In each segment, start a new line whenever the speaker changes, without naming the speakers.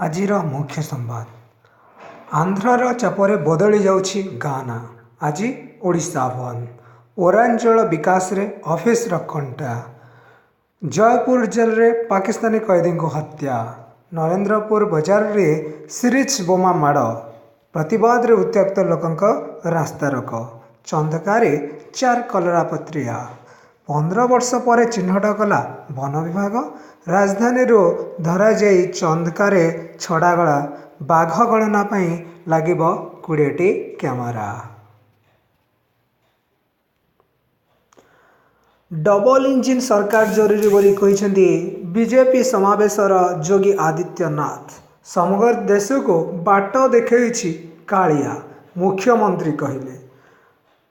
ଆଜିର ମୁଖ୍ୟ ସମ୍ବାଦ। ଆନ୍ଧ୍ରର ଚାପରେ ବଦଳି ଯାଉଛି ଗାଁ ନାଁ। ଆଜି ଓଡ଼ିଶା ବନ୍ଦ। ପୌରାଞ୍ଚଳ ବିକାଶରେ ଅଫିସର କଣ୍ଟା। ଜୟପୁର ଜେଲରେ ପାକିସ୍ତାନୀ କଏଦୀଙ୍କୁ ହତ୍ୟା। ନରେନ୍ଦ୍ରପୁର ବଜାରରେ ସିରିଜ ବୋମା ମାଡ଼। ପ୍ରତିବାଦରେ ଉତ୍ତ୍ୟକ୍ତ ଲୋକଙ୍କ ରାସ୍ତାରୋକ। ଚନ୍ଦକାରେ 4 କଲରାପତ୍ରିଆ। 15 ବର୍ଷ ପରେ ଚିହ୍ନଟ କଲା ବନ ବିଭାଗ। ରାଜଧାନୀରୁ ଧରାଯାଇ ଚନ୍ଦକାରେ ଛଡ଼ାଗଲା ବାଘ ଗଣନା ପାଇଁ ଲାଗିବ 20ଟି କ୍ୟାମେରା। ଡବଲ ଇଞ୍ଜିନ୍ ସରକାର ଜରୁରୀ ବୋଲି କହିଛନ୍ତି ବିଜେପି ସମାବେଶର ଯୋଗୀ ଆଦିତ୍ୟନାଥ। ସମଗ୍ର ଦେଶକୁ ବାଟ ଦେଖାଉଛି କାଳିଆ, ମୁଖ୍ୟମନ୍ତ୍ରୀ କହିଲେ।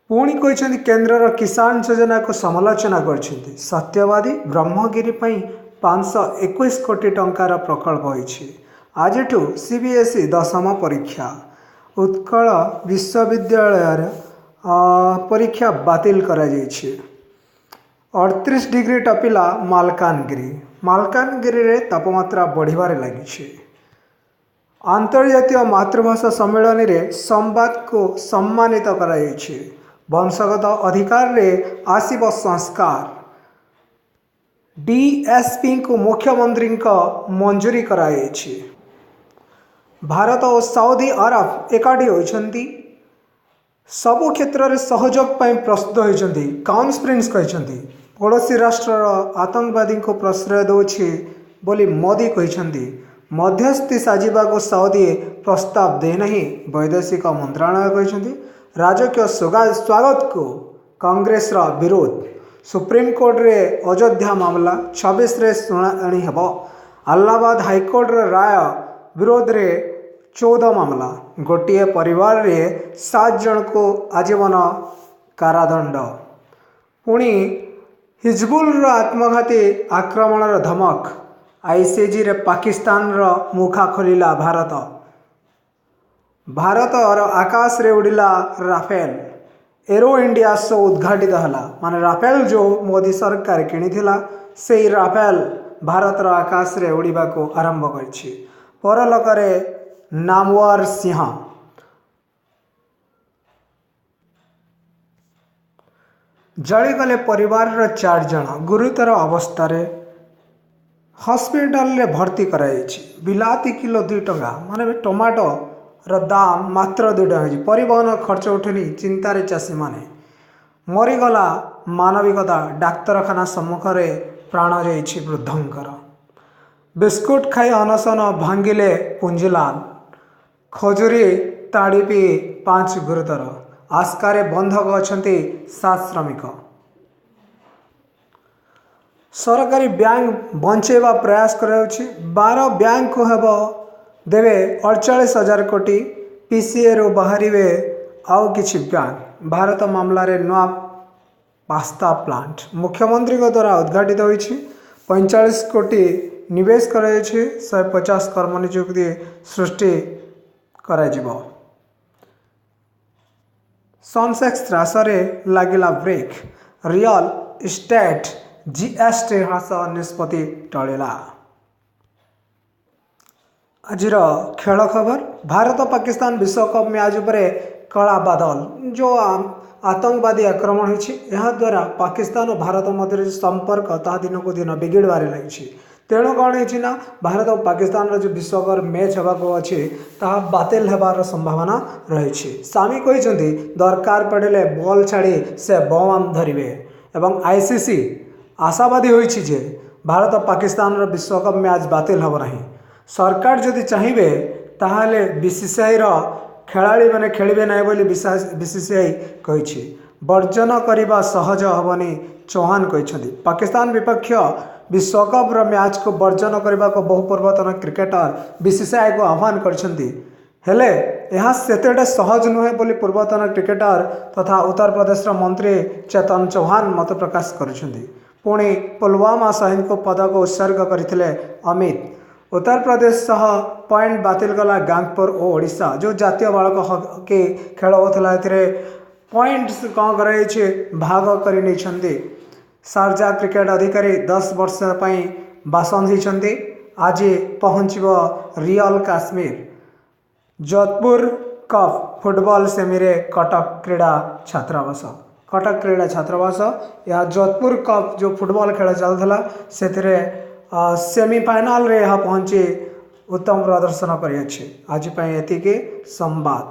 ପୁଣି କହିଛନ୍ତି, କେନ୍ଦ୍ରର କିଷାନ ଯୋଜନାକୁ ସମାଲୋଚନା କରିଛନ୍ତି। ସତ୍ୟବାଦୀ, ବ୍ରହ୍ମଗିରି ପାଇଁ 521 କୋଟି ଟଙ୍କାର ପ୍ରକଳ୍ପ ହୋଇଛି। ଆଜିଠୁ ସିବିଏସ୍ଇ ଦଶମ ପରୀକ୍ଷା। ଉତ୍କଳ ବିଶ୍ୱବିଦ୍ୟାଳୟର ପରୀକ୍ଷା ବାତିଲ କରାଯାଇଛି। 38 ଡିଗ୍ରୀ ଟପିଲା ମାଲକାନଗିରି। ମାଲକାନଗିରିରେ ତାପମାତ୍ରା ବଢ଼ିବାରେ ଲାଗିଛି। ଆନ୍ତର୍ଜାତୀୟ ମାତୃଭାଷା ସମ୍ମିଳନୀରେ ସମ୍ବାଦକୁ ସମ୍ମାନିତ କରାଯାଇଛି। ବଂଶଗତ ଅଧିକାରରେ ଆସିବ ସଂସ୍କାର। ଡିଏସ୍ପିଙ୍କୁ ମୁଖ୍ୟମନ୍ତ୍ରୀଙ୍କ ମଞ୍ଜୁରୀ କରାଯାଇଛି। ଭାରତ ଓ ସାଉଦି ଆରବ ଏକାଠି ହୋଇଛନ୍ତି, ସବୁ କ୍ଷେତ୍ରରେ ସହଯୋଗ ପାଇଁ ପ୍ରସ୍ତୁତ ହୋଇଛନ୍ତି, କ୍ରାଉନ୍ ପ୍ରିନ୍ସ କହିଛନ୍ତି। ପଡ଼ୋଶୀ ରାଷ୍ଟ୍ରର ଆତଙ୍କବାଦୀଙ୍କୁ ପ୍ରଶ୍ରୟ ଦେଉଛି ବୋଲି ମୋଦି କହିଛନ୍ତି। ମଧ୍ୟସ୍ଥି ସାଜିବାକୁ ସାଉଦି ପ୍ରସ୍ତାବ ଦେଇନାହିଁ, ବୈଦେଶିକ ମନ୍ତ୍ରଣାଳୟ କହିଛନ୍ତି। ରାଜକୀୟ ସ୍ୱାଗତକୁ କଂଗ୍ରେସର ବିରୋଧ। ସୁପ୍ରିମକୋର୍ଟରେ ଅଯୋଧ୍ୟା ମାମଲା 26ରେ ଶୁଣାଣି ହେବ। ଆହ୍ଲାବାଦ ହାଇକୋର୍ଟର ରାୟ ବିରୋଧରେ 14 ମାମଲା। ଗୋଟିଏ ପରିବାରରେ 7 ଜଣଙ୍କୁ ଆଜୀବନ କାରାଦଣ୍ଡ। ପୁଣି ହିଜବୁଲର ଆତ୍ମଘାତୀ ଆକ୍ରମଣର ଧମକ। ଆଇସିଜିରେ ପାକିସ୍ତାନର ମୁଖା ଖୋଲିଲା ଭାରତ। ଭାରତର ଆକାଶରେ ଉଡ଼ିଲା ରାଫେଲ। ଏରୋ ଇଣ୍ଡିଆ ଶୋ ଉଦ୍ଘାଟିତ ହେଲା। ମାନେ ରାଫେଲ ଯେଉଁ ମୋଦି ସରକାର କିଣିଥିଲା, ସେଇ ରାଫେଲ ଭାରତର ଆକାଶରେ ଉଡ଼ିବାକୁ ଆରମ୍ଭ କରିଛି। ପରଲୋକରେ ନାମୱର ସିଂହ। ଜଳିଗଲେ ପରିବାରର 4 ଜଣ, ଗୁରୁତର ଅବସ୍ଥାରେ ହସ୍ପିଟାଲରେ ଭର୍ତ୍ତି କରାଯାଇଛି। ବିଲାତି କିଲୋ 2 ଟଙ୍କା, ମାନେ ଟମାଟୋର ଦାମ ମାତ୍ର 2 ଟଙ୍କା ହେଇଛି। ପରିବହନ ଖର୍ଚ୍ଚ ଉଠୁନି, ଚିନ୍ତାରେ ଚାଷୀମାନେ। ମରିଗଲା ମାନବିକତା, ଡାକ୍ତରଖାନା ସମ୍ମୁଖରେ ପ୍ରାଣ ଯାଇଛି ବୃଦ୍ଧଙ୍କର। ବିସ୍କୁଟ ଖାଇ ଅନଶନ ଭାଙ୍ଗିଲେ ପୁଞ୍ଜିଲାଲ। ଖଜୁରୀ ତାଡ଼ି ପିଇ 5 ଗୁରୁତର। ଆସ୍କାରେ ବନ୍ଧକ ଅଛନ୍ତି 7 ଶ୍ରମିକ। ସରକାରୀ ବ୍ୟାଙ୍କ ବଞ୍ଚେଇବା ପ୍ରୟାସ କରାଯାଉଛି। 12 ବ୍ୟାଙ୍କକୁ ହେବ ଦେବେ 48 ହଜାର କୋଟି। ପିସିଏରୁ ବାହାରିବେ ଆଉ କିଛି ବ୍ୟାଙ୍କ। ଭାରତ ମାମଲାରେ ନୂଆ ପାସ୍ତା ପ୍ଲାଣ୍ଟ ମୁଖ୍ୟମନ୍ତ୍ରୀଙ୍କ ଦ୍ୱାରା ଉଦ୍ଘାଟିତ ହୋଇଛି। 45 କୋଟି ନିବେଶ କରାଯାଇଛି, 150 କର୍ମନିଯୁକ୍ତି ସୃଷ୍ଟି କରାଯିବ। ସେନସେକ୍ସ ହ୍ରାସରେ ଲାଗିଲା ବ୍ରେକ୍। ରିଅଲ ଇଷ୍ଟେଟ୍ ଜିଏସଟି ହ୍ରାସ ନିଷ୍ପତ୍ତି ଟଳିଲା। ଆଜିର ଖେଳ ଖବର। ଭାରତ ପାକିସ୍ତାନ ବିଶ୍ୱକପ୍ ମ୍ୟାଚ୍ ଉପରେ କଳା ବାଦଲ। ଯେଉଁ ଆତଙ୍କବାଦୀ ଆକ୍ରମଣ ହୋଇଛି, ଏହାଦ୍ୱାରା ପାକିସ୍ତାନ ଓ ଭାରତ ମଧ୍ୟରେ ଯେଉଁ ସମ୍ପର୍କ ତାହା ଦିନକୁ ଦିନ ବିଗିଡ଼ିବାରେ ଲାଗିଛି। ତେଣୁ କ'ଣ ହେଇଛି ନା, ଭାରତ ଓ ପାକିସ୍ତାନର ଯେଉଁ ବିଶ୍ୱକପ୍ ମ୍ୟାଚ୍ ହେବାକୁ ଅଛି, ତାହା ବାତିଲ ହେବାର ସମ୍ଭାବନା ରହିଛି। ସାମି କହିଛନ୍ତି, ଦରକାର ପଡ଼ିଲେ ବଲ୍ ଛାଡ଼ି ସେ ବମ୍ ଧରିବେ ଏବଂ ଆଇସିସି ଆଶାବାଦୀ ହୋଇଛି ଯେ ଭାରତ ପାକିସ୍ତାନର ବିଶ୍ୱକପ୍ ମ୍ୟାଚ୍ ବାତିଲ ହେବ ନାହିଁ। ସରକାର ଯଦି ଚାହିଁବେ, ତାହେଲେ ବିସିସିଆଇର ଖେଳାଳିମାନେ ଖେଳିବେ ନାହିଁ ବୋଲି ବିସିସିଆଇ କହିଛି। ବର୍ଜନ କରିବା ସହଜ ହେବନି, ଚୌହାନ କହିଛନ୍ତି। ପାକିସ୍ତାନ ବିପକ୍ଷ ବିଶ୍ୱକପ୍ର ମ୍ୟାଚ୍କୁ ବର୍ଜନ କରିବାକୁ ବହୁ ପୂର୍ବତନ କ୍ରିକେଟର ବିସିସିଆଇକୁ ଆହ୍ୱାନ କରିଛନ୍ତି। ହେଲେ ଏହା ସେତେଟା ସହଜ ନୁହେଁ ବୋଲି ପୂର୍ବତନ କ୍ରିକେଟର ତଥା ଉତ୍ତରପ୍ରଦେଶର ମନ୍ତ୍ରୀ ଚେତନ ଚୌହାନ ମତ ପ୍ରକାଶ କରିଛନ୍ତି। ପୁଣି ପୁଲୱାମା ଶହୀଦଙ୍କୁ ପଦକ ଉତ୍ସର୍ଗ କରିଥିଲେ ଅମିତ। ଉତ୍ତରପ୍ରଦେଶ ସହ ପଏଣ୍ଟ ବାତିଲ କଲା ଗାଙ୍ଗପୁର ଓ ଓଡ଼ିଶା। ଯେଉଁ ଜାତୀୟ ବାଳକ ହକି ଖେଳ ହେଉଥିଲା, ଏଥିରେ ପଏଣ୍ଟ କ'ଣ କରାଯାଇଛି, ଭାଗ କରି ନେଇଛନ୍ତି। ସାରଜା କ୍ରିକେଟ ଅଧିକାରୀ 10 ବର୍ଷ ପାଇଁ ବାସନ୍ଦ ହୋଇଛନ୍ତି। ଆଜି ପହଞ୍ଚିବ real Kashmir. Jodhpur cup football ସେମିରେ କଟକ କ୍ରୀଡ଼ା ଛାତ୍ରାବାସ। କଟକ କ୍ରୀଡ଼ା ଛାତ୍ରାବାସ ଏହା ଯୋଧପୁର କପ୍ ଯେଉଁ ଫୁଟବଲ ଖେଳ ଚାଲିଥିଲା, ସେଥିରେ ସେମିଫାଇନାଲରେ ଏହା ପହଞ୍ଚି ଉତ୍ତମ ପ୍ରଦର୍ଶନ କରିଅଛି। ଆଜି ପାଇଁ ଏତିକି ସମ୍ବାଦ।